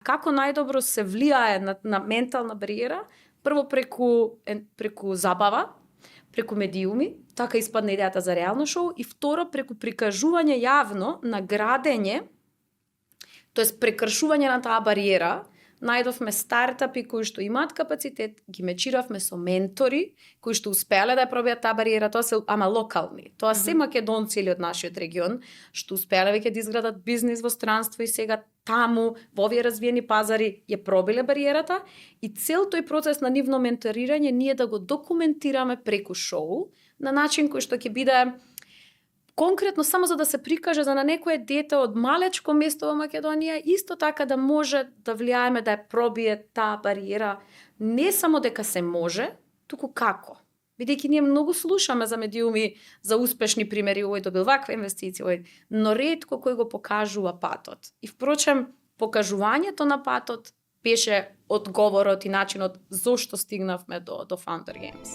како најдобро се влијае на ментална бариера, прво преку забава, преку медиуми, така испадна идејата за реално шоу, и второ преку прикажување јавно на градење, тоест прекршување на таа бариера. Најдовме стартапи кои што имаат капацитет, ги мечиравме со ментори кои што успеале да ја пробијат таа бариера, тоа се ама локални. Тоа се македонци или од нашиот регион што успеале веќе да изградат бизнис во странство и сега таму во овие развиени пазари ја пробиле бариерата, и цел тој процес на нивно менторирање ние да го документираме преку шоу на начин кој што ќе биде конкретно само за да се прикаже за на некое дете од малечко место во Македонија, исто така да може да влијаеме да ја пробие таа бариера, не само дека се може, туку како. Бидејќи ние многу слушаме за медиуми, за успешни примери, овој добил ваква инвестиција, но ретко кој го покажува патот. И впрочем, покажувањето на патот беше одговорот и начинот зошто стигнавме до Founder Games.